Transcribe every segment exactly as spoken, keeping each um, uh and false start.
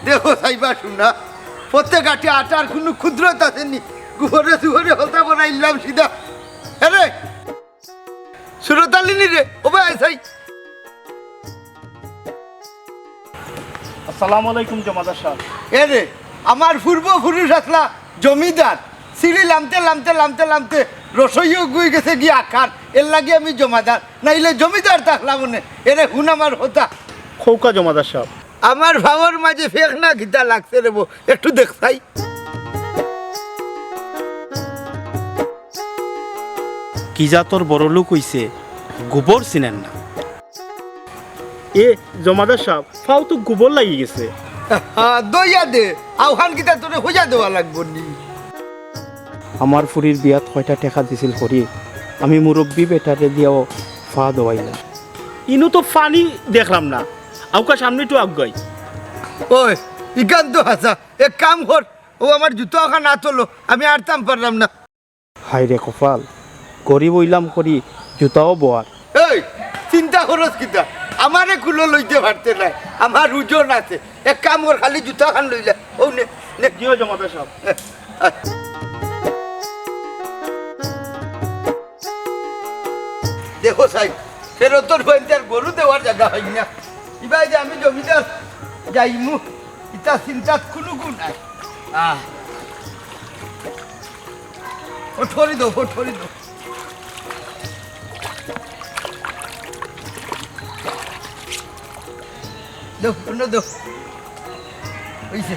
দেখো চাইবা শুনা, পথে ঘাটে আটার কুনু কুদরত আছে নি। গোবরে সুবরে হতা বানাইলাম সিধা। আরে, সুরত আলী নি রে? ও ভাই, আয় চাই। আসসালামু আলাইকুম জমাদার সাব। এরে, আমার পূর্বপুরুষ আছলা জমিদার। সিঁড়ি লামতে লামতে লামতে লামতে রসইও গুই গেছে গি আখান, এরলাগি আমি জমাদার, নাইলে জমিদার থাকলাম অনে। এরে হুন আমার হতা। কউক্কা জমাদার সাব। আমার পাওর মাঝে ফেক না কিতা লাগছে রে বো, একটু দেখ চাই। কি জাতর বড়লোক অইছে, গোবর চিনের না। এ জমাদার সাব, পাও তো গোবর লাগি গেছে। আহা, দইয়া দে, আউখান কিতা তোরে হইয়া দেওয়া লাগবো নি? আমার ফুরির বিয়াত কয়টা টেকা দিছিল করি, আমি মুরব্বি বেটারে দিয়াও পা দোয়াইলাম। ইনো তো পানি দেখলাম না, আউক্কা সামনে একটু আগুয়াই। ওই, ইখান তো হাছা, এক কাম কর, ও আমার জুতা ওখান না তোলো, আমি আরতাম পারলাম না। হায় রে কপাল, গরিব অইলাম করি, জুতাও বোয়ার। এই, চিন্তা করস কিতা? আমারে কুলো লইতে পারতে নায়, আমার ওজন আছে। এক কাম কর, খালি জুতাখান লইলা। ও নে, নে। জিও জমাদার সাব। দেখো সাব, ফেরতর পয়েন্টার গরু দেওয়ার জাগা হয় না। ইবায় যে আমি জমিদার যাইমু, ইতা চিন্তাত কুনু গুণ নাই। আহ। ও ঠরি দেও, ও ঠরি দেও। দেও, অন্য দেও। অইছে।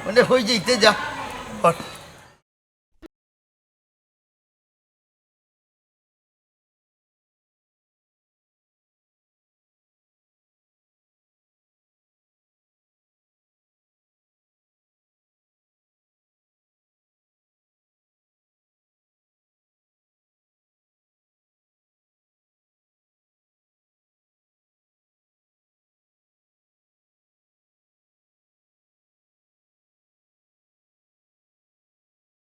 মানে হই যাইতে যা। হট।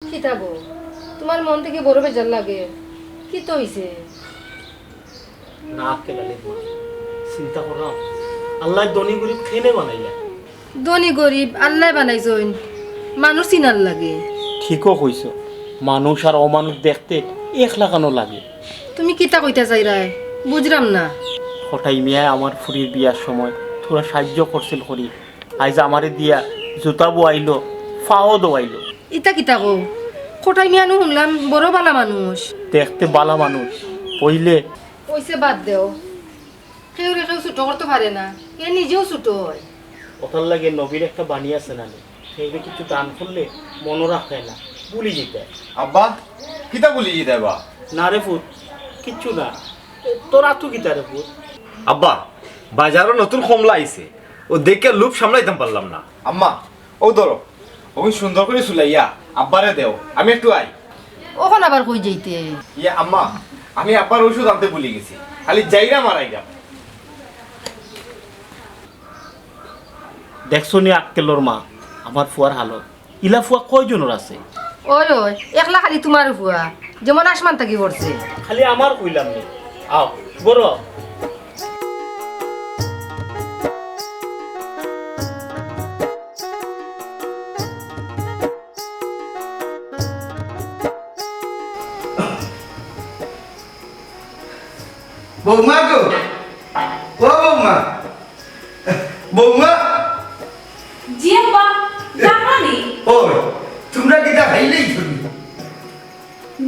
কিতা গো, তুমার মন থাকি বড় বেজার লাগে, কিতা অইছে? না আক্কেল আলীর মা, চিন্তা করলাম, আল্লায় ধনী গরিব কেনে বানাইলা? ধনী গরিব আল্লায় বানাইছইন, মানুষ চিনার লাগে। ঠিকও কইছো, মানুষ আর অমানুষ দেখতে এক লাখানও লাগে। তুমি কিতা কইতা চাইরায়? বুঝরাম না। কটাই মিয়ায় আমার ফুরির বিয়ার সময় থুড়া সাইয্য করছিল করি, আইজ আমারে দিয়া জুতা বওয়াইলো, ফাও দোয়াইলো। ইতা কিতা কও? কটাই মিয়া নু হুনলাম বড় বালা মানুষ। দেখতে বালা মানুষ, অইলে অইছে বাদ দেও। কেউরে কেউ ছুটো করতো পারে না, এ নিজেও ছুটো অয়। অতার লাগি নবীর একটা বাণী আছে না নি? কেউরে কিছু দান করলে মনো রাখে না, ভুলি যাইতায়। আব্বা, কিতা ভুলি যাইতায় বা? না রে পুত, কিচ্ছু না। এ, তোর আতু কিতা রে পুত? আব্বা, বাজারো নতুন কমলা আইছে, অউ দেখিয়া লোভ সামলাইতাম পারলাম না। আম্মা, অউ ধরো, অউ সুন্দর করি চুলাইয়া আব্বারে দেও, আমি একটু আই। অখন আবার কই যাইতে? ইয়ে আম্মা, আমি আব্বার ঔষধ আনতে ভুলি গেছি, খালি যাইরাম আর আইরাম। দেখছো নি আক্কেলর মা, আমার ফুয়ার হালত। ইলা ফুয়া কয়জনর আছে? ওই, ওই, একলা খালি তুমার ফুয়া, যেমন আসমান থাকি পড়ছে। খালি আমার কইলাম নি। আও, বড়। বৌমা গো, ও বৌমা, বৌমা। জি আব্বা, ডাকলা নি? ও, তুমরা কিতা খাইলাইছো নি?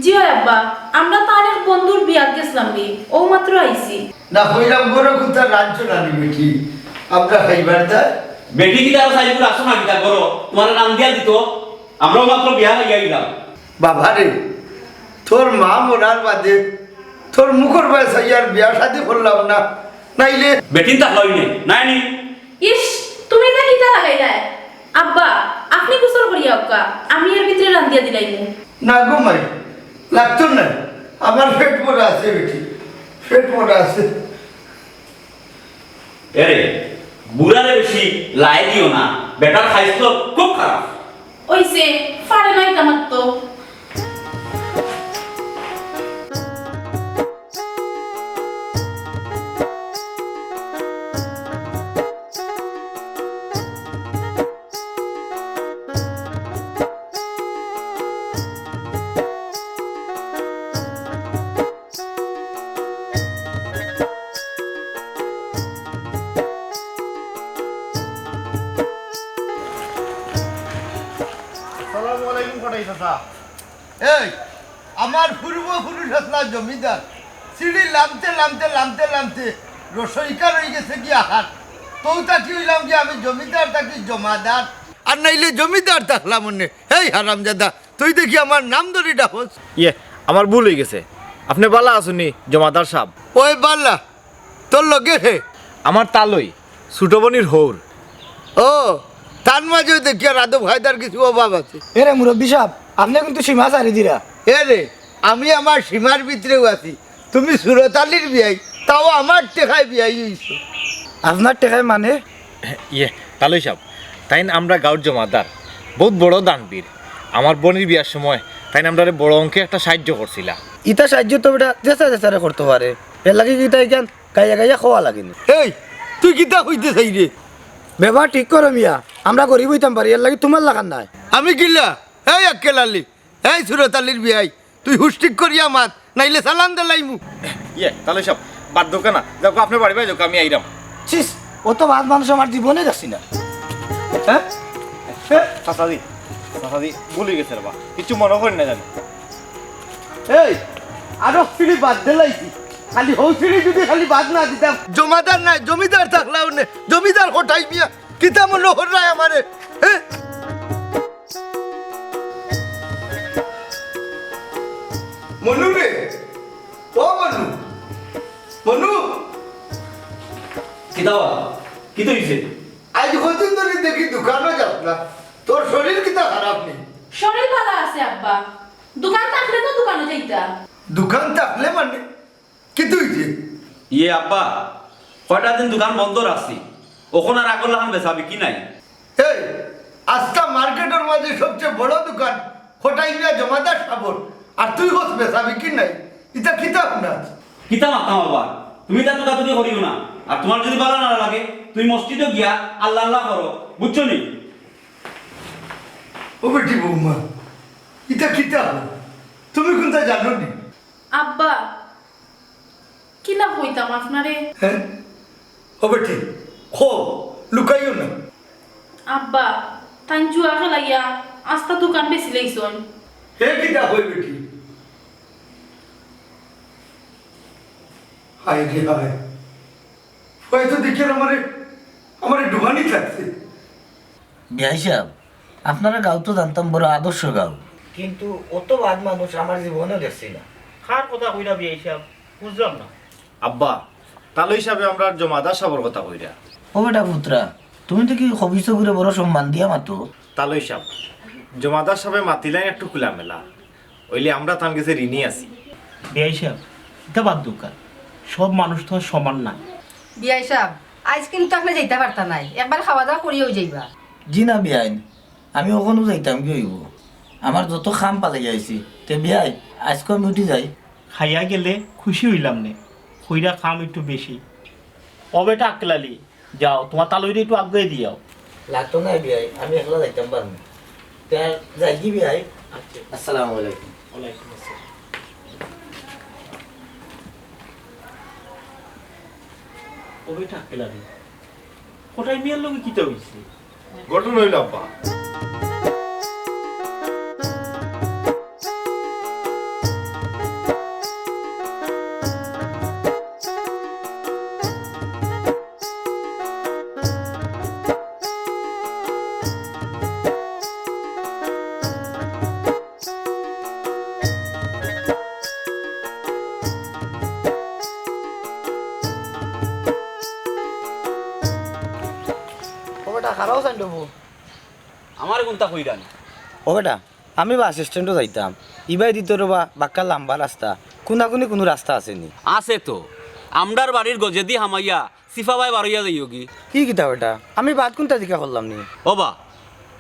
জি অয় আব্বা, আমরা তার এক বন্ধুর বিয়াত গেছলাম নি, অউ মাত্র আইছি। না, কইলাম ঘরো কুন্তা রানছো না নি বেটি, আমরা খাইবার দায়। বেটি কিতা আর খাইবো, আসো না কিতা করো, তুমারে রান্দিয়া দিতো, আমরাও মাত্র বিয়া খাইয়া আইলাম। বাবা রে, তোর মা মরার বাদে তোর মুখর বায় চাইয়া আর বিয়া শাদি করলাম না, নাইলে বেটিন তা লই নে, নাই নি? ইস, তুমি ইতা কিতা লাগাইলায়? আব্বা, আপনে গোসল করিয়া আউক্কা, আমি এর ভিতরে রান্দিয়া দিলাইমু। না গো মাই, লাগতো না, আমার পেট ভরা আছে বেটি, পেট ভরা আছে। এরে, বুড়ারে বেশি লাই দিও না, বেটার খাইছলত খুব খারাপ। অইছে, পারে না ইতা মাততো। আসসালামু আলাইকুম কটাই চাচা। এই, আমার পূর্বপুরুষ আছলা জমিদার, সিঁড়ি লামতে লামতে লামতে লামতে রসইকার অইগেছে গিয়া হাট। তউ থাকি অইলাম গিয়া আমি জমিদার থাকি জমাদার, আর নাইলে জমিদার থাকলাম অনে। এই হারামজাদা, তুই দেখি আমার নাম ধরি ডাকস। ইয়ে, আমার ভুল অইগেছে। আপনে বালা আছইন নি জমাদার সাব? ওই বালা, তোর লগে হে? আমার তালই, ছুটো বইনর হউর। ও, তার মাঝেও দেখিয়ার আদব কায়দার কিছু অভাব আছে। এরে মুরব্বি সাব, আপনে কিন্তু সীমা ছাড়ি দিরা। এরে, আমি আমার সীমার ভিতরেউ আছি। তুমি সুরত আলীর বিয়াই, তাও আমার টেকায় বিয়াই অইছো। আপনার টেকায় মানে? ইয়ে, তালই সাব, তাইন আমরা গাউর জমাদার, বউত বড় দানবীর। আমার বইনর বিয়ার সময় তাইন আমরারে বড় অঙ্কে একটা সাইয্য করছিলা। ইতা সাইয্য তো বেটা যেছা যেছারে করতো পারে, এরলাগি কিতা ইখান গাইয়া গাইয়া কওয়া লাগে নি। এই, তুই কিতা কইতে চাইরে? বেবার ঠিক করো মিয়া, আমরা গরিব অইতাম পারি, এরলাগি তুমার লাখান নায়। আমি কিলা? এই আক্কেল আলী, এই সুরত আলীর বিয়াই, তুই হুশ ঠিক করিয়া মাত, নাইলে চালান দিলাইমু। ইয়ে, তালই সাব, বাদ দেউক্কা না, যাউক্কা, আপনে বাড়ি বায় যাউক্কা, আমি আইরাম। ছিস, অত বাদ মানুষ আমার জীবনে দেখছি না। হ্যাঁ? হ্যাঁ? চাচাজি, চাচাজি, ভুল অইগেছে রেবা, কিচ্ছু মনো করইন না জানি। এই, আরো সিঁড়ি বাদ দিলাইছি, খালি হউ সিঁড়ি যুদি খালি বাদ না দিতাম। জমাদার নায়, জমিদার থাকলাম অনে, জমিদার কটাই মিয়া, কিতা মনো কররায় আমারে? হ্যাঁ? মনু রে, ও মনু, মনু। কিতা বা? কিতা অইছে? আইজ কয়দিন ধরি দেখি দোকানো যাস না, তোর শরীর কিতা খারাপ নি? শরীর ভালা আছে আব্বা, দোকান থাকলে তো দোকানো যাইতা। দোকান থাকলে মানে? কিতা অইছে? ইয়ে আব্বা, কয়টা দিন দোকান বন্ধ রাখছি, অখন আর আগর লাখান বেচা বিকি নাই। এই, আস্তা মার্কেটর মাঝে সবচেয়ে বড় দোকান কটাই মিয়া জমাদার সাবর, আর তুই কস বেচা বিকি নাই, ইতা কিতা হুনাস? কিতা মাততাম আব্বা, তুমি ইতা তুকাতুকি করিও না, আর তুমার যুদি ভালা না লাগে, তুমি মসজিদো গিয়া আল্লাহ আল্লাহ করো, বুঝছো নি? ও বেটি বৌমা, ইতা কিতা? তুমি কুন্তা জানো নি? আব্বা, কিলা কইতাম আপনারে? হ্যাঁ? ও বেটি, কও, লুকাইও না। আব্বা, তাইন জুয়া খেলাইয়া আস্তা দোকান বেচিলাইছইন। হে কিতা কয় বেটি? হায় রে হায়। হয়তো দেখিয়ার আমারে, আমারে ডুবানি লাগছে। বিয়াই সাব, আপনারার গাঁও তো জানতাম বড় আদর্শ গাঁও। কিন্তু অত বাদ মানুষ আমার জীবনেও দেখছি না। কার কথা কইরা বিয়াই সাব? বুঝলাম না। আব্বা, তালই সাবে আমরার জমাদার সাবর কথা কইরা। ও বেটা পুতরা, তুমি তো কি খবিস গুরে বড় সম্মান দিয়া মাতো। তালই সাব, জমাদার সাবে মাতিলাইন একটু খোলামেলা। অইলে আমরা তান গেছে ঋণী আছি। বিয়াই সাব, ইতা বাদ দেউক্কা। সব মানুষ তো আর সমান নায়। বিয়াই সাব, আইজ কিন্তু আপনে যাইতা পারতা নায়। একবার খাওয়া দাওয়া করিয়াউ যাইবা। জি না বিয়াইন, আমি অখনউ যাইতাম গি অইবো। আমার যত কাম পালাইয়া আইছি। তে বিয়াই, আইজকু আমি উঠি যাই। খাইয়া গেলে খুশি অইলাম নে। কইরা কাম একটু বেশি। ও বেটা আক্কেল আলী, যাও, তুমার তালইরে একটু আগুয়াই দিয়াও। লাগতো নায় বিয়াই, আমি একলা যাইতাম পারমু। তে যাই গি বিয়াই? আচ্ছা। আসসালামু আলাইকুম। ওয়ালাইকুম আসসালাম। ও বেটা আক্কেল আলী, কটাই মিয়ার লগে কিতা অইছে? ঘটনা অইলো আব্বা। ও সান্ডু বাবু। আমারে কুনতা কইরা নি? ও বেটা, আমি বাস স্ট্যান্ডো যাইতাম। ইবায়দি তো রেবা বাক্কা লাম্বা রাস্তা, কুনাকুনি কুনু রাস্তা আছে নি? আছে তো। আমরার বাড়ির গজেদি হামাইয়া সিফাবায় বারইয়া যাইওগি। ই কিতা বেটা, আমি বাদ কুনতা জিকা করলাম নি? ও বা,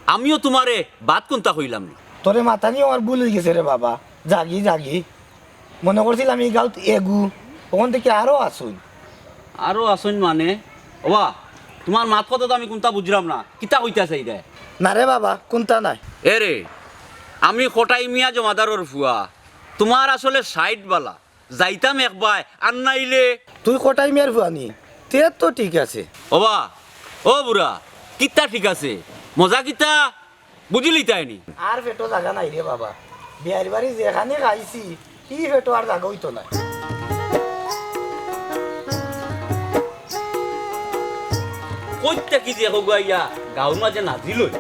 আমিও তুমারে বাদ কুনতা কইলাম নি? তোরে মাতানি আমার ভুল অইগেছে রে বাবা। যাগি, যাগি। মনো করছিলাম ই গাউত এগু, অখান থাকি আরো আছইন। আরো আছইন মানে? ও বা, তুমার মাত-কথা তো আমি কুনতা বুঝরাম না, কিতা কইতা চাইরায়? না রে বাবা, কুনতা নায়। এরে, আমি কটাই মিয়া জমাদারর ফুয়া, তুমার আসলে সাইড বালা, যাইতাম একবায়, আর নাইলে। তুই কটাই মিয়ার ফুয়া নি, তে তো ঠিক আছে। ও বা, ও বুড়া, কিতা ঠিক আছে? মজা কিতা? বুঝিলিতায় নি? আর পেটো জাগা নাই রে বাবা। বিয়ার বাড়ি যেখানে খাইছি, ই পেটো আর জাগা অইতো নায়। কইত্তে কি যে হগুয়াইয়া গাউর মাঝে নাজিল অই।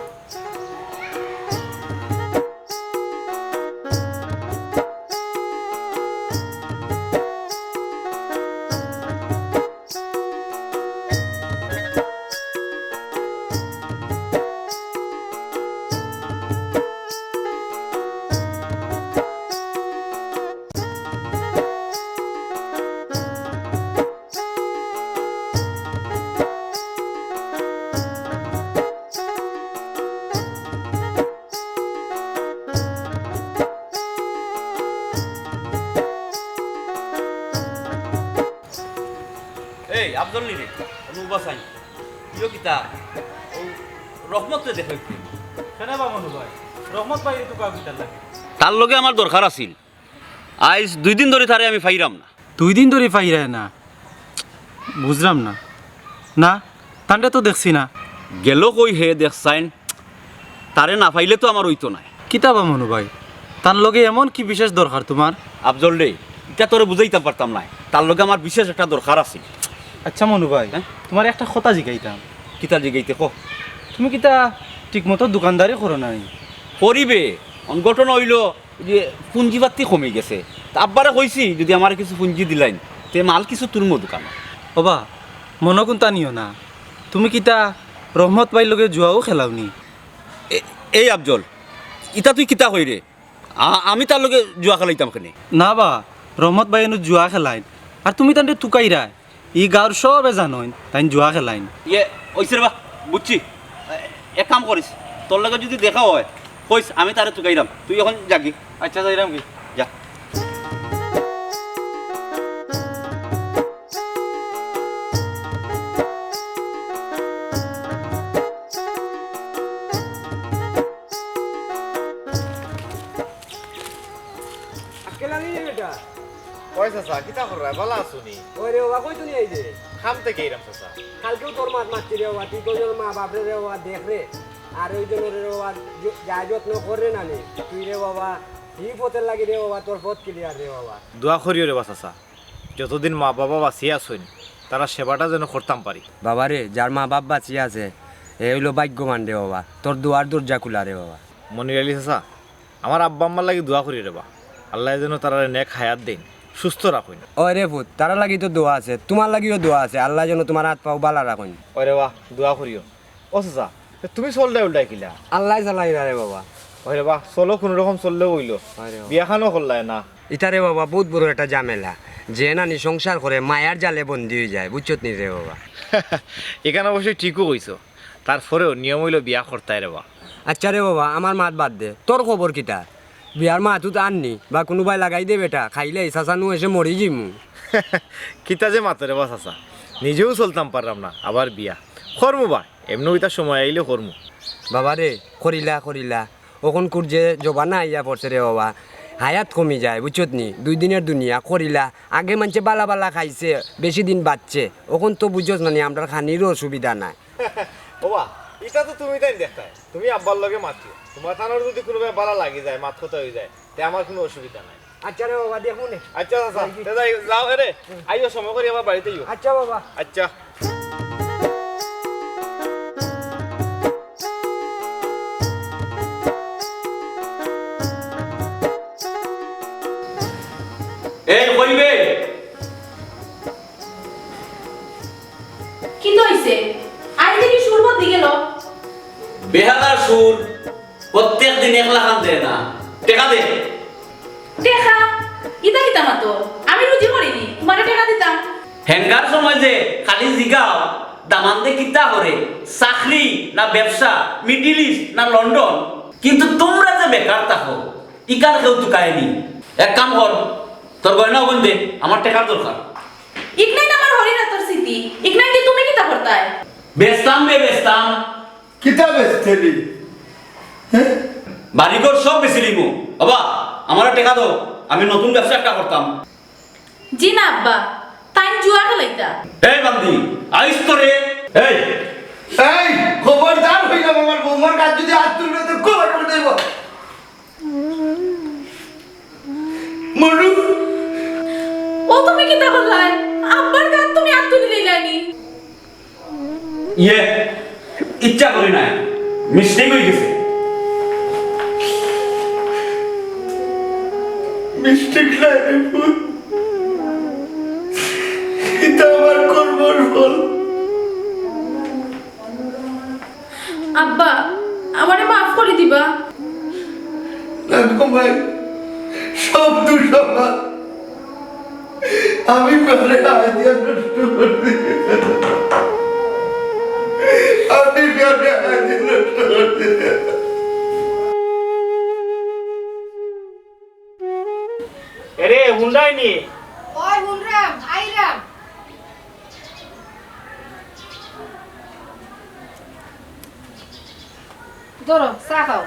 এই, আফজল নি রে? অনু বাসাই। ইয়ো কিতা? ও রহমতরে দেখো একটু। কেনে বা মনু ভাই? রহমত ভাইরে তুকাও কিতার লাগি? তার লগে আমার দরকার আছিল। আইজ দুই দিন ধরি তারে আমি পাইরাম না। দুই দিন ধরি পাইরায় না? বুঝরাম না। না, তানরে তো দেখছি না। গেল কই হে দেখছাইন? তারে না পাইলে তো আমার অইতো নায়। কিতা বা মনু ভাই, তার লগে এমন কি বিশেষ দরকার তুমার? আফজল রে, ইটা তোরে বুঝাইতাম পারতাম নায়। তার লগে আমার বিশেষ একটা দরকার আছে। আচ্ছা মনু ভাই, হ্যাঁ? তুমারে একটা কথা জিগাইতাম। কিতা জিগাইতে ক? তুমি কিতা ঠিকমতো দোকানদারি করো নাই? করিবে, অন ঘটনা অইলো, যে পুঞ্জিপাতি কমি গেছে। তা আব্বারে কইছি, যদি আমারে কিছু পুঞ্জি দিলাইন, তে মাল কিছু তুলমু দোকানো। ও বা, মনো কুনতা নিও না। তুমি কিতা রহমত ভাইর লগে জুয়াও খেলাও নি? এ-, এই আফজল, ইতা তুই কিতা কইরে? আ-, আমি তার লগে জুয়া খেলাইতাম কেনে? না বা, রহমত ভাই এনু জুয়া খেলাইন। আর তুমি তানরে তুকাইরায়। ই গাউর সবে জানইন, তাইন জুয়া খেলাইন। ইয়ে, অইছে রে বা, বুঝছি। এ-, এক কাম করিস, তোর লগে যদি দেখা অয়, কইস, আমি তারে তুকাইরাম। তুই অখন যাগি। আচ্ছা, যাইরাম কি? যা। আক্কেল আলী রে বেটা। ওই চাচা, কিতা কররায়? ভালা আছো নি? ওই রে বাবা, কই তুমি এই যে? কাম থাকি আইরাম চাচা। কালকেও তোর মাত মাতছি রে বাবা, তুই তো ওই জনর মা বাপরে রে বাবা দেখ রে। আর ওই জনরে রে বাবা, য-, যা যত্ন কর রে নানি। তুই রে বাবা, ই পথর লাগি রে বাবা, তোর পথ clear রে বাবা। দোয়া করিও রে বা চাচা, যতদিন মা বাবা বাঁচিয়া আছইন, তারার সেবাটা যেন করতাম পারি। বাবা রে, যার মা বাপ বাঁচিয়া আছে, এ অইলো ভাগ্যবান রে বাবা, তোর দোয়ার দরজা খুলা রে বাবা। মনির আলী চাচা, আমার আব্বা আম্মার লাগি দোয়া করিও রে বা। আল্লায় যেন তারারে নেক হায়াত দেইন, সুস্থ রাখইন। ওই রে পুত, তারার লাগি তো দোয়া আছে, তুমার লাগিও দোয়া আছে, আল্লায় যেন তুমার আত পাও ভালা রাখইন। ওই রে বা, দোয়া করিও। ও চাচা, তে তুমি চলরায় উল্টায় কিলা? আল্লায় চালাইরা রে বাবা। ওই রে বা, চলো কুনু রকম চললেও অইলো। ওই রে বাবা। বিয়াখানও করলায় না। ইটা রে বাবা, বউত বড় একটা ঝামেলা। যে নানি সংসার করে, মায়ার জালে বন্দী অইযায়, বুঝছত নি রে বাবা? ইখান অবশ্য ঠিকউ কইছো। তারপরেও নিয়ম অইলো বিয়া করতায় রে বা। আচ্ছা রে বাবা, আমার মাত বাদ দে, তোর খবর কিতা? বিয়ার মাত-উত আননি, বা কুনুবায় লাগাই দে বেটা, খাইলে ই চাচা নু এসে মরি যিমু। কিতা যে মাতো রে বা চাচা, নিজেও চলতাম পাররাম না, আবার বিয়া। করমু বা, এমনেউ ইতা সময় আইলে করমু। বাবা রে, করিলা, করিলা। অখনকুর যে জমানা আইয়া পড়ছে রে বাবা, হায়াত কমি যায়, বুঝছত নি? দুই দিনর দুনিয়া, করিলা। আগে মানষে ভালা ভালা খাইছে, বেশি দিন বাঁচছে। অখন তো বুঝছত না নি, আমরার খানিরও অসুবিধা নাই। ও বা, ইটা তো তুমি তাইন দেখতায়। তুমি আব্বার লগে মাতিও। তুমার তানর যদি কুনুবায় ভালা লাগি যায়, মাত-কথা অইযায়, তে আমার কুনু অসুবিধা নাই। আচ্ছা রে বাবা, দেখমু নে। আচ্ছা, আচ্ছা, যাই কি? তে যাই, যাও, এরে, আইও সময় করি আবার বাড়িত আইও। আচ্ছা বাবা। আচ্ছা। এই, কইবে? কিতা অইছে? আইজ দেখি সুর বদলি গেল। তা মাতো, আমি রুজি করি নি, তুমারে টেকা দিতাম। হেঙ্গার সময় যে খালি জিগাও, দামান্দে কিতা করে, চাকরি না ব্যবসা, মিডল ইস্ট না লন্ডন, কিন্তু তুমরা যে বেকার থাকো, ইখান কেউ তুকায় নি। এক কাম কর, তোর গয়না অগুন দে, আমার টেকার দরকার। ইখান আমার হরির আতর স্মৃতি, ইখান দি তুমি কিতা করতায়? বেচতাম বে, বেচতাম। কিতা বেচতে রে? হ্যাঁ? বাড়িঘর সব বেচি দিমু। বাবা, আমারে টেকা দেও, আমি নতুন ব্যবসা একটা করতাম। জি না আব্বা, তাইন জুয়া খেলাইতা। এই বান্দি, আইস তো রে। এই, এই, খবরদার কইলাম, আমার বৌমার গাত যদি আত তুলবে তো খবর করে দেব। মনু। ও তুমি কিতা করলায়? আব্বার গাত তুমি আত তুলি দিলায় নি? ইয়ে, ইচ্ছা করি নাই, মিস্টেক অই গেছে। মিস্টেক নায় রে পুত, ইটা আমার কর্মর ফল। আব্বা, আমারে মাফ করি দিবা। না গো মাই, সব দোষ আমার। আমি ফুয়ারে হায় দিয়া নষ্ট করি দিছি। আমি ফুয়ারে হায় দিয়া নষ্ট করি দিছি। এরে, হুনরায় নি? ওই হুনরাম, আইরাম। ধরো, চা খাও।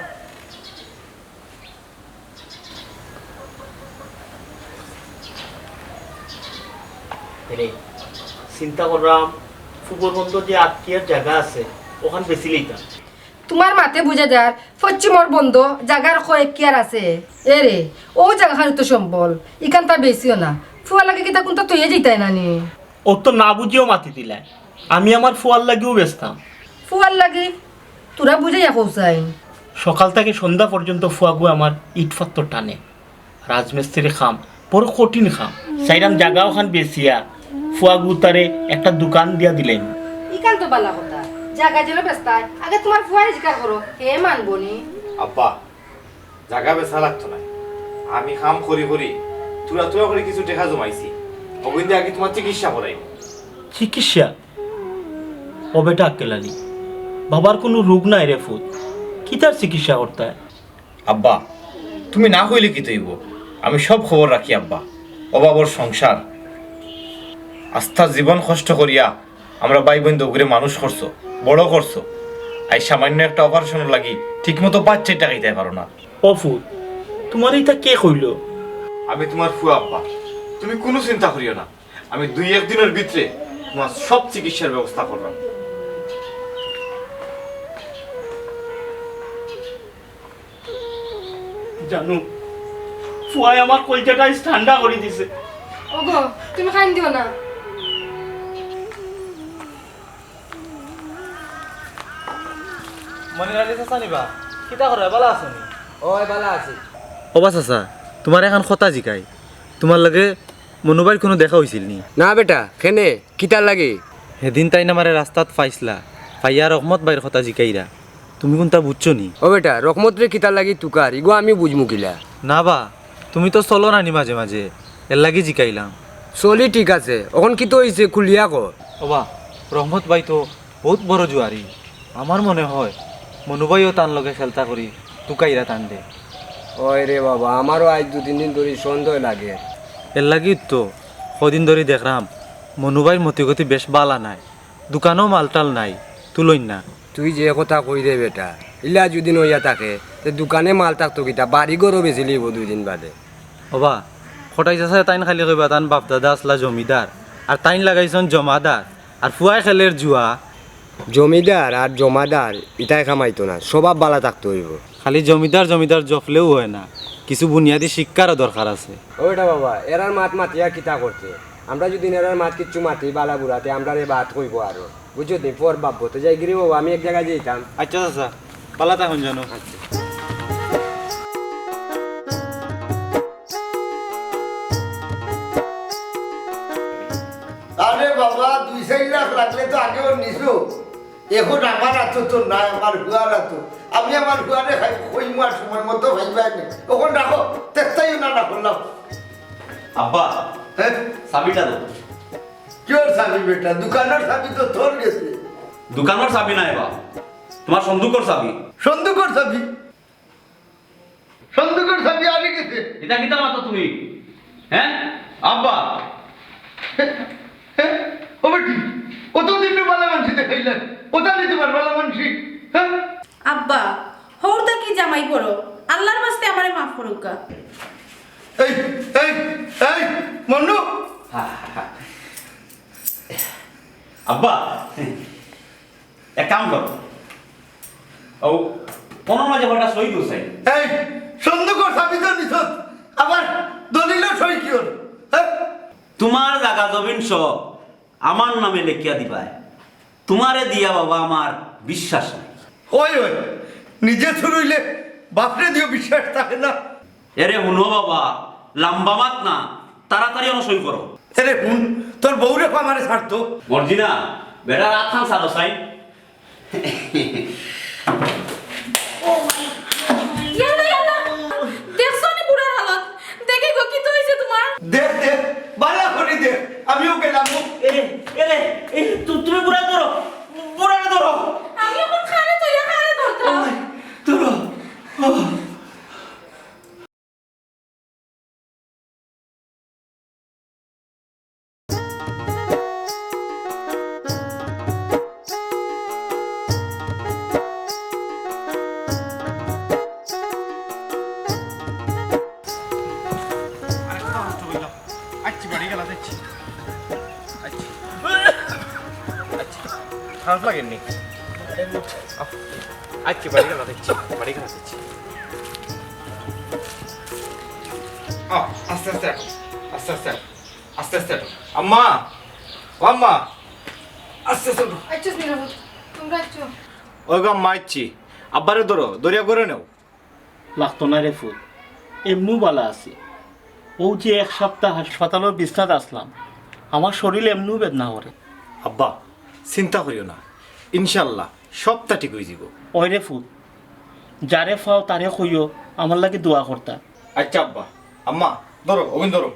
এরে, চিন্তা করলাম, ফুবর বন্দো যে আত কিয়ার জাগা আছে, অখান বেচিলিতাম। তুমার মাতে বুঝা যার, পশ্চিমর বন্দো জাগার কয় কিয়ার আছে। এরে, অউ জাগাখান তো সম্বল, ইখান তা বেচিও না। ফুয়ার লাগি কিতা কুনতা থইয়া যাইতায় না নি? অউ তো না বুঝিয়াউ মাতি দিলায়, আমি আমার ফুয়ার লাগিউ বেচতাম। ফুয়ার লাগি? তোরা বুঝাইয়া কও চাইন। সকাল থাকি সন্ধ্যা পর্যন্ত ফুয়াগু আমার ইট-পাত্থর টানে। রাজমিস্ত্রির কাম, বড় কঠিন কাম। চাইরাম জাগা অখান বেচিয়া ফুয়াগুতারে একটা দোকান দিয়া দিলাইমু। ইখান তো বালা কথা। জাগা যেন বেচতায়, আগে তুমার ফুয়ারে জিকার করো, হে মানবো নি? আব্বা, জাগা বেচা লাগতো নায়। আমি কাম করি করি থুড়া থুড়া করি কিছু টেকা জমাইছি। অগুইন দি আগে তুমার চিকিৎসা করাইমু। চিকিৎসা? ও বেটা আক্কেল আলী, বাবার কুনু রোগ নাই রে ফুত, কিতার চিকিৎসা করতায়? আব্বা, তুমি না কইলে কিতা অইবো? আমি সব খবর রাখি আব্বা। অভাবর সংসার, আস্তা জীবন কষ্ট করিয়া আমরা ভাই বইন দুইগুরে মানুষ করছো, বড় করছো। আইজ সামান্য একটা অপারেশনর লাগি ঠিকমতো বাচ্চাই টাকাইতে পারো না। ও ফুত, তুমারে ইতা কে কইলো? আমি তুমার ফুয়া আব্বা, তুমি কুনু চিন্তা করিও না। আমি দুই এক দিনর ভিতরে তুমার সব চিকিৎসার ব্যবস্থা করলাম। জানু, ফুয়ায় আমার কইলজাটা আইজ ঠান্ডা করি দিছে। ওগো, তুমি কান্দিও না। মনির আলী চাচা নি বা? কিতা কররায়, বালা আছো নি? অয়, বালা আছি। ওবা চাচা, তুমারে একখান কথা জিকাই। তুমার লগে মনু ভাইর কুনু দেখা অইছিল নি? না বেটা, কেনে? কিতার লাগি? হেদিন তাইন আমারে রাস্তাত পাইছলা, পাইয়া রহমত ভাইর কথা জিকাইরা। তুমি কুনতা বুঝছো নি? ও বেটা, রহমতরে কিতার লাগি তুকার, ইগু আমি বুঝমু কিলা? না বা, তুমি তো চলো না নি মাঝে মাঝে, এরলাগি জিকাইলাম। চলি ঠিক আছে, অখন কিতা অইছে খুলিয়া ক। ওবা, রহমত ভাই তো বউত বড় জুয়ারি। আমার মনে অয় মনু ভাইও তান লগে খেলতা করি তুকাইরা তানরে। অয় রে বাবা, আমারও আইজ দুই তিন দিন ধরি সন্দেহ লাগে। এরলাগিউ তো কয়দিন ধরি দেখরাম মনু ভাইর মতিগতি বেশ বালা নায়, দোকানো মালটাল নাই, তুলইন না। তুই যে কথা কইরে বেটা, ইলা যুদি অইয়া থাকে, তে দোকানে মাল থাকতো কিতা, বাড়ি ঘরও বেচিলিবো দুই দিন বাদে। ওবা, কটাই চাচায় তাইন খালি কইবা তান বাপ দাদা আছলা জমিদার, আর তাইন লাগাইছইন জমাদার, আর ফুয়ায় খেলের জুয়া। জমিদার আর জমাদার ইতায় কামাইতো না, স্বভাব বালা থাকতো অইবো। খালি জমিদার জমিদার জপলেউ অয় না, কিছু বুনিয়াদি শিক্ষারও দরকার আছে। ও বেটা বাবা, এরার মাত মাতিয়া কিতা করতে? আমরা যুদি এরার মাত কিচ্ছু মাতি বালা বুরা, তে আমরারে বাদ কইবো আরো। বুঝছো নি? পর ভাববো। তে যাইগিরি বাবা, আমি এক জাগাত যাইতাম। আইচ্ছা চাচা, বালা থাকইন জানু। আইচ্ছা। আরে বাবা, দুই চাইর লাখ লাগলে তো আগেউ নিছো। অখন আমার আতো তো নাই, আমার ফুয়ার আতো। আমি আমার ফুয়ারে খাই, কইমু আর সময় মতো খাইবা নে। অখন রাখো, তেত্তাইও না, না করলাম। আব্বা, হ্যাঁ? চাবিটা দেও। কিওর চাবি বেটা? দোকানর চাবি তো তোর গেছে। দোকানর চাবি নায় বা, তুমার সন্দুকর চাবি। সন্দুকর চাবি? সন্দুকর চাবি আরে গেছে। ইতা কিতা মাতো তুমি? হ্যাঁ? আব্বা। হ্যাঁ? ও বেটি, অতদিন তো ভালা মানষি দেখাইলা, অতা নি তুমার ভালা মানষি, হ্যাঁ? আব্বা, হউর থাকি জামাই পড়ো, আল্লার ওয়াস্তে আমারে মাফ করউক্কা। এই, এই, এই, মন্নু। আব্বা, এক কাম করো, ও, অনর মাঝে কয়টা সই দেও চাই। এই, সন্দুকর চাবি তো নিছত, আবার দলিলো সই কিওর? হ্যাঁ? তুমার জাগা জমিন সব আমার নামে লেখিয়া দিবায়। তুমারে দিয়া বাবা আমার বিশ্বাস নাই। ওই, ওই, নিজে চুর অইলে বাপরে দিও বিশ্বাস থাকে না। এরে হুনো বাবা, লাম্বা মাত না, তাড়াতাড়ি অনো সই করো। এরে হুন, তোর বউরে কো আমারে ছাড়তো। মর্জিনা, বেটার আতখান ছাড়ো চাই। ইয়াল্লা, ইয়াল্লা। দেখছো নি বুড়ার হালত? দেখি গো, কিতা অইছে তুমার? দেখ, দেখ, ভালা করি দেখ। আমিও গেলাম। এরে, এরে, এই, তু-, তুমি বুড়ারে ধরো, বুড়ারে ধরো। আমি অখন কারে ধরতাম? ওই, ধরো। ও। আচ্ছা, বাড়ি গেলা দেখছি। আচ্ছা। আচ্ছা। খারাপ লাগেনি? আহ, আচ্ছা, বাড়ি গেলা দেখছি। বাড়ি গেলা দেখছি। আহ, আস্তে আস্তে আটো। আস্তে আস্তে আটো। আস্তে আস্তে আটো। আম্মা! ও আম্মা! আস্তে আস্তে আটো। আচ্ছা, নিরাপদ। তোমরা আছো? ওই গো আম্মা, আইচ্ছি। আব্বারে ধরো, ধরিয়া ঘরে নেও। লাগতো না রে ফুত, এমনেউ ভালা আছি। অউ যে এক সাপ্তা হাসপাতালর বিছনাত আছলাম, আমার শরীল এমনেউ বেদনা করে। আব্বা, চিন্তা করিও না, ইনশাআল্লাহ সবতা ঠিক অইযিবো। ওই রে ফুত, যারে পাও তারে কইও আমার লাগি দোয়া করতা। আচ্ছা আব্বা, আম্মা, ধরো, অগুন ধরো।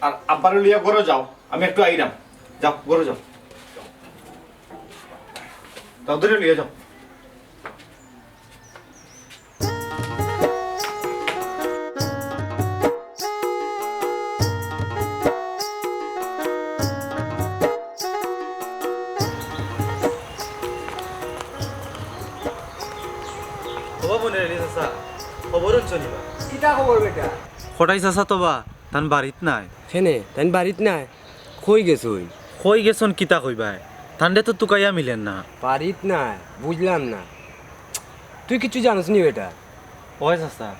আর আব্বারে লইয়া ঘরো যাও, আমি একটু আইরাম। যাও, ঘরো যাও। যাও, ধরিয়া লইয়া যাও। ও বা মনির আলী চাচা, খবর হুনছো নি বা? কিতা খবর বেটা? কটাই চাচা তো বা, তান বাড়িত নাই। কেনে, তান বাড়িত নাই? কই গেছইন? কই গেছইন কিতা কইবায়? তানরে তো তুকাইয়া মিলের না। বাড়িত নাই, বুঝলাম না। তুই কিচ্ছু জানোস নি বেটা? ওই চাচা,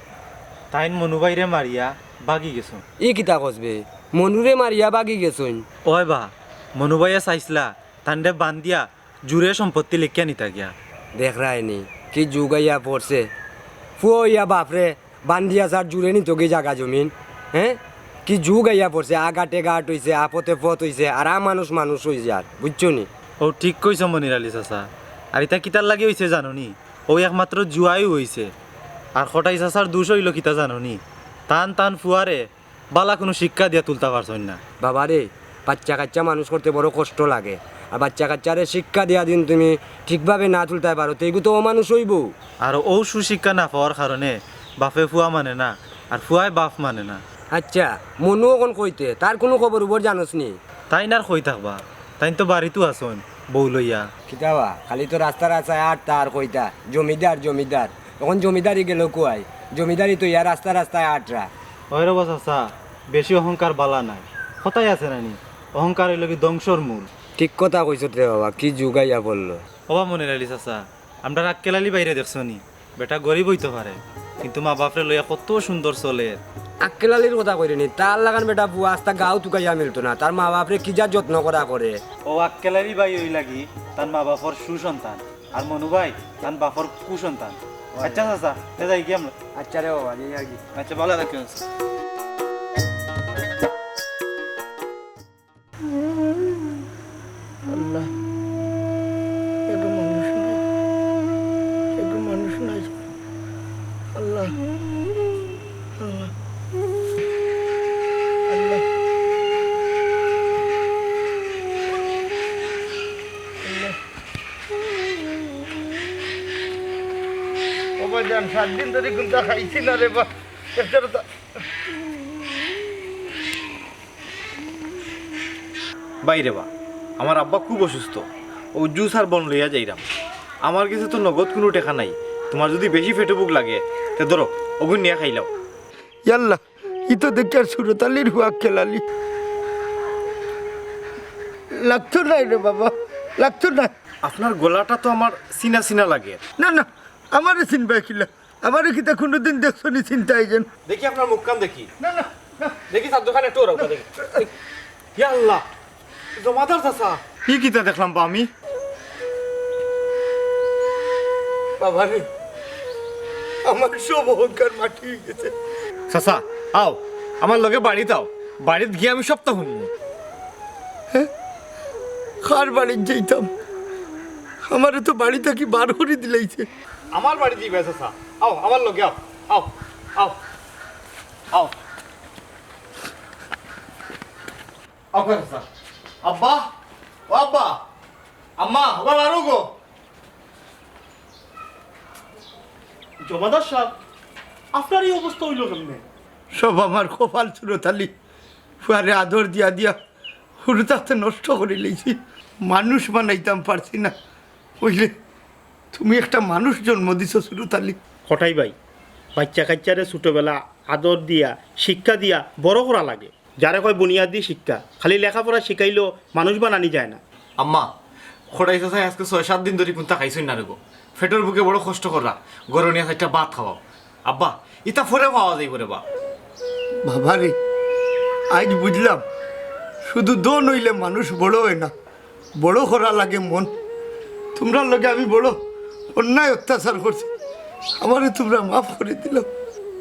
তাইন মনু ভাইরে মারিয়া বাগি গেছইন। ই কিতা কস বে? মনুরে মারিয়া বাগি গেছইন? ওই বা, মনু ভাইয়ে চাইছলা, তানরে বান্দিয়া জুরে সম্পত্তি লেখিয়া নিতা গিয়া। দেখরায়নি, কি যুগ আইয়া পড়ছে। ফুয়া অইয়া বাপরে বান্দিয়া যার জুরে নিতো গি জাগা জমিন, হ্যাঁ? কি যুগ আইয়া পড়ছে, আ ঘাটে ঘাট অইছে, আ পথে পথ অইছে, আর আ মানুষ মানুষ অইযার, বুঝছো নি? অউ ঠিক কইছো মনির আলী চাচা। আর ইতা কিতার লাগি অইছে জানো নি? অউ একমাত্র জুয়াউ অইছে। আর কটাই চাচার দুষ অইলো কিতা জানো নি? তান তান ফুয়ারে বালা কুনু শিক্ষা দিয়া তুলতা পারছইন না। বাবারে, বাইচ্চা কাইচ্চা মানুষ করতে বড় কষ্ট লাগে। আর বাইচ্চা কাইচ্চারে শিক্ষা দিয়া যুদি তুমি ঠিকভাবে না তুলতায় পারো, তে ইগু তো অমানুষ অইবো। আর অউ সুশিক্ষা না পাওয়ার কারণে বাপে ফুয়া মানে না, আর ফুয়ায় বাপ মানে না। আইচ্ছা, মনু অখন কইতে, তার কুনু খবর উবর জানোস নি? তাইন আর কই থাকবা, তাইন তো বাড়িতউ আছইন, বউ লইয়া। কিতা বা, খালি তো রাস্তা রাস্তায় আটতা আর কইতা, জমিদার, জমিদার। অখন জমিদারি গেলো কুয়াই? জমিদারি তো ইয়া রাস্তা রাস্তায় আটরা। ওই রে বা চাচা, বেশি অহংকার বালা নায়। কথায় আছে না নি, অহংকার অইলো গি ধ্বংসর মূল। ঠিক কথা কইছত রে বাবা, কি যুগ আইয়া পড়লো। ও বা মনির আলী চাচা, আমরার আক্কেল আলী ভাইরে দেখছো নি? বেটা গরিব অইতো পারে, কিন্তু মা বাপরে লইয়া কত সুন্দর চলের। আক্কেল আলীর কথা কইরে নি, তার লাখান বেটা ফুয়া আস্তা গাউ তুকাইয়া মিলতো না, তার মা বাপরে কি যা যত্ন করা করে। অউ আক্কেল আলী ভাই অইলা গি তান মা বাপর সুসন্তান। আর মনু ভাই, তান বাপর কুসন্তান। আইচ্ছা চাচা, তে যাই গি আমরা? আইচ্ছা রে বাবা, যাই আর কি। আইচ্ছা, বালা থাকিও। আল্লাহ, এগু মানুষ নাই, এগু মানুষ নাই। আল্লাহ, আল্লাহ। সাত দিন ধরি কুন্তা খাইছি না রে বা। একটা তো ভাই রে বা, আমার আব্বা খুব অসুস্থ, অউ জুস আর বন লইয়া যাইরাম। আমার গেছে তো নগদ কুনু টেকা নাই, তুমার যুদি বেশি পেটো ভুক লাগে, তে ধরো, অগুন নিয়া খাইলাও। ইয়াল্লা, ই তো দেখি আর সুরত আলীর হুয়া খেলালি। লাগতো নায় রে বাবা, লাগতো নায়। আপনার গলাটা তো আমার চিনা চিনা লাগে। না, না, আমারে চিনবায় কিলা? আমারে কিতা কুনুদিন দেখছো নি চিনতায় যেন? দেখি আপনার মুখখান দেখি। না, না, না। দেখি চাদ্দরখান একটু ওরাও দেখি। ইয়া আল্লাহ, জমাদার চাচা। ই কিতা দেখলাম বা আমি? বাবা রে, আমার সব অহংকার মাটি অইগেছে। চাচা, আও, আমার লগে বাড়িত আও। বাড়িত গিয়া আমি সবতা হুনমু। হে? কার বাড়িত যাইতাম? আমারে তো বাড়ি থাকি বার করি দিলাইছে। আমার বাড়িত যাইবায় চাচা। আও, আমার লগে আও। আও, আও, আও। আও, চাচা। আব্বা, ও আব্বা। আম্মা, আব্বা, বারো গো। জমাদার সাব, আপনার ই অবস্থা অইলো কেমনে? সব আমার কপাল সুরত আলী। ফুয়ারে আদর দিয়া দিয়া হুরুতাতে নষ্ট করিলাইছি। মানুষ বানাইতাম পারছি না। অইলে তুমি একটা মানুষ জন্ম দিছো সুরত আলী। কটাই ভাই, বাইচ্চা কাইচ্চারে ছোটবেলা আদর দিয়া, শিক্ষা দিয়া বড় করা লাগে। যারে কয় বুনিয়াদি শিক্ষা, খালি লেখাপড়া শিখাইলেও মানুষ বানানি যায় না। আম্মা, কটাই চাচায় আজকে ছয় সাত দিন ধরি কুন্তা খাইছইন না রে গো। পেটর ভুকে বড় কষ্ট কররা, গরনিয়া চাইট্টা ভাত খাওয়াও। আব্বা, ইতা পরে খাওয়া যাইবো রে বা। বাবা রে, আইজ বুঝলাম, শুধু ধন অইলে মানুষ বড় অয় না, বড় করা লাগে মন। তুমরার লগে আমি বড় অন্যায় অত্যাচার করছি, আমারে তুমরা মাফ করি দিলাও।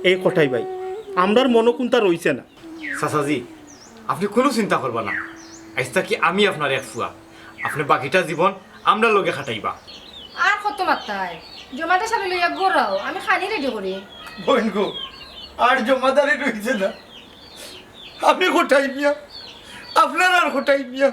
এই কটাই ভাই, আমরার মনো কুন্তা রইছে না। চাচাজি, আপনে কুনু চিন্তা করবা না, আইজ থাকি আমি আপনার এক ফুয়া, আপনে বাকিটা জীবন আমরার লগে কাটাইবা। আর কত মাততায়? জমাদার সাবরে লইয়া ঘরো আও, আমি খানি রেডি করি। বইন গো, আর জমাদারি রইছে না, আমি কটাই মিয়া, আপনার আর কটাই মিয়া।